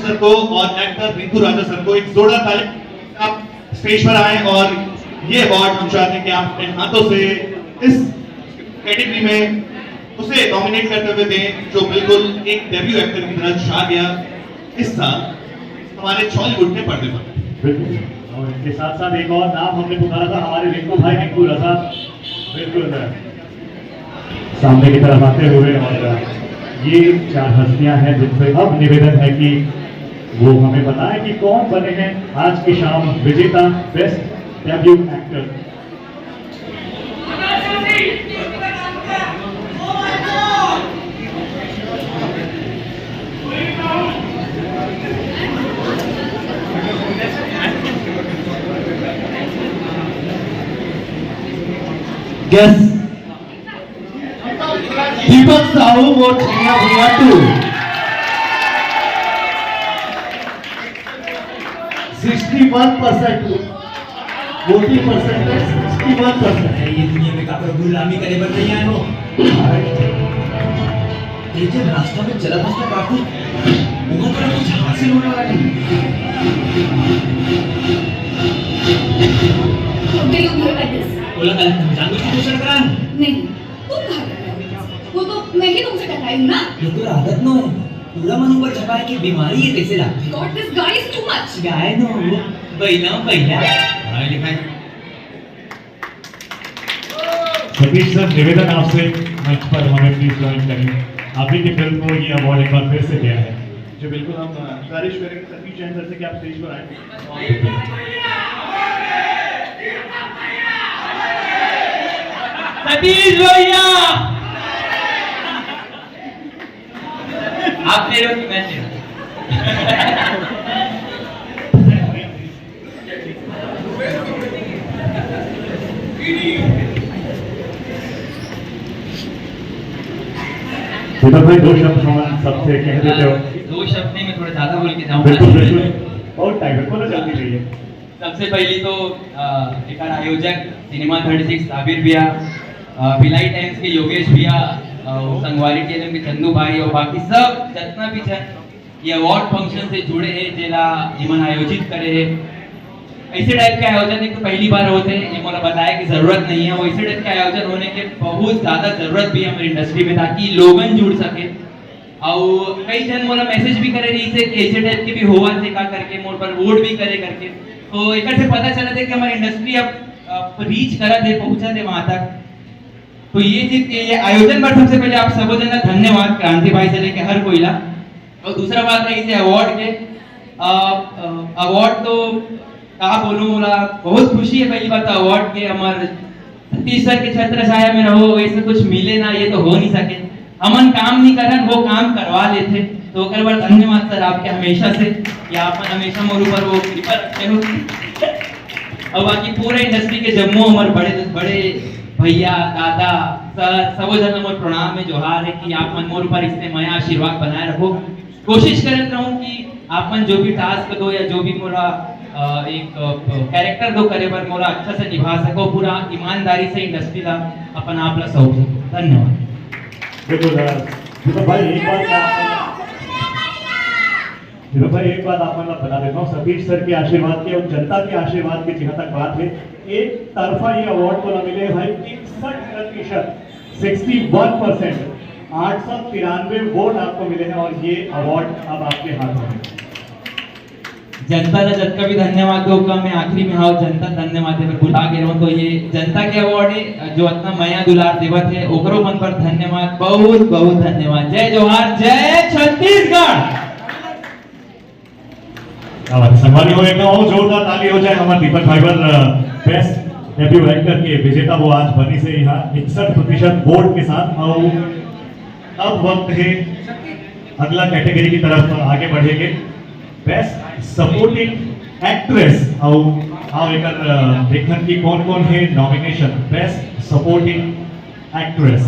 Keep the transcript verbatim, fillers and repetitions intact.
Sir को और actor Rinku राजा sir को एक जोरदार ताली। आप स्टेज पर आए और ये अवार्ड हम चाहते हैं कि आप अपने हाथों से इस कैटेगरी में उसे नॉमिनेट करते हुए दें, जो बिल्कुल एक डेब्यू एक्टर की तरह छा गया इस साल हमारे छॉलीवुड में पर्दे पर। बिल्कुल। और इसके साथ साथ एक और नाम हमने पुकारा था, हमारे रिंकू भाई, रिंकू राजा। बिल्कुल। सामने की तरफ आते हुए, और ये चार हस्तियां हैं जिनसे अब निवेदन है कि वो हमें बताएं कि कौन बने हैं आज की शाम विजेता best debut actor. Guess. Deepak Sahu, vote भैया भैया two. Sixty one percent voting percentage, sixty one percent. ये दुनिया में काकर गुलामी करे बर नहीं आए हो। ये जब रास्ता में चला था काकू, वहाँ पर कुछ हासिल होने वाला नहीं। What do you mean by this? बोला कल तुम जानबूझ के दूसरा करा है। नहीं, तुम कहा कर रहे हो? वो तो मैं ही तुमसे टकराई हूँ ना। ये तो आदत नो है। पूरा मन ऊपर छपाए कि बीमारी ये कैसे लागती। God, this guy is too much. गाय नो, वो बैला बैला। पढ़ाई लिखाई। सतीश सर, निवेदन आपसे मंच पर हमें प्लीज ज्वाइन करें। आप ही की फिल्म को ये अवार्ड एक बार फिर से दिया है। जी बिल्कुल, हम गुजारिश करेंगे सतीश जैन सर से कि आप स्टेज पर आए। सतीश भैया, आप दे रहे हो कि मैं दे रहा हूँ? दीपक भाई, दो शब्द हम सबसे कह देते हो। दो शब्द नहीं, मैं थोड़ा ज्यादा बोल के जाऊंगा। बिल्कुल बिल्कुल, बहुत टाइम है, कोना जल्दी चाहिए। सबसे पहली तो अ, एकर आयोजक सिनेमा थर्टी सिक्स साबिर भैया, अ, भिलाई टाइम्स के योगेश भैया, अ, संगवारी टीएलएम के चंदू भाई और बाकी सब जितना भी जन ये अवार्ड फंक्शन से जुड़े हैं, जेला इमन आयोजित करे हैं। ऐसे टाइप के आयोजन एक तो पहली बार होते हैं, ये मोला बताया कि जरूरत नहीं है। वैसे टाइप के आयोजन होने के बहुत ज्यादा जरूरत भी है हमारी इंडस्ट्री में, ताकि लोगन जुड़ सके। और कई जन मोला मैसेज भी करे रही थे कि ऐसे टाइप के भी होवा थे का करके, मोर पर वोट भी करे करके। तो एक से पता चला था कि हमारी इंडस्ट्री अब, अब रीच करा थे, पहुंचा थे वहां तक। तो ये चीज के लिए आयोजन पर सबसे पहले आप सबो जन का धन्यवाद, क्रांति भाई से लेके हर कोई ला। और दूसरा बात है इसे अवार्ड के, अ, अ, अवार्ड तो का बोलूं, मोला बहुत खुशी है। पहली बात तो अवार्ड के हमारे सतीश सर के छत्र छाया में रहो, वैसे कुछ मिले ना, ये तो हो नहीं सके। हमन काम नहीं करन, वो काम करवा लेते। तो ओकर बर धन्यवाद सर आपके हमेशा से, कि आप मन हमेशा मोर ऊपर वो कृपा रखे हो। और बाकी पूरे इंडस्ट्री के जम्मो हमारे बड़े बड़े भैया, दादा, सर, सबो जन मोर प्रणाम है, जोहार है कि आप मन मोर ऊपर इसने मया आशीर्वाद बनाए रखो। कोशिश करत रहूं कि आप मन जो भी टास्क दो या जो भी मोला अ, एक कैरेक्टर दो करे बर, मोला अच्छा से निभा सको, पूरा ईमानदारी से इंडस्ट्री ला अपन आप ला सौंप सको। धन्यवाद। बिल्कुल अ, दीपक भाई, एक बात मैं आप, दीपक भाई, एक बात आप मन ला बता देता हूँ, सतीश सर के आशीर्वाद के और जनता के आशीर्वाद के जहाँ तक बात है, एक तरफा ये अवार्ड को ना मिले भाई, इकसठ प्रतिशत, सिक्सटी वन परसेंट, आठ सौ तिरानवे वोट आपको मिले हैं और ये अवार्ड अब आपके हाथों में। जनता ला जतका भी धन्यवाद दो, का मैं आखिरी में हाव, जनता धन्यवाद देवे भुला गे रहूं, तो ये जनता के अवार्ड है, जो इतना मया दुलार देवत है, ओकरो मन पर धन्यवाद, बहुत बहुत धन्यवाद। जय जोहार, जय छत्तीसगढ़। क्या बात है, संगवारी हो, एक और जोरदार ताली हो जाए हमारे दीपक भाई पर। बेस्ट डेब्यू एक्टर के विजेता वो आज बनी से यहाँ इकसठ प्रतिशत वोट के साथ। और अब वक्त है अगला कैटेगरी की तरफ आगे बढ़ेंगे। बेस्ट सपोर्टिंग एक्ट्रेस, और आओ एक देखन की कौन कौन है नॉमिनेशन। Best supporting actress,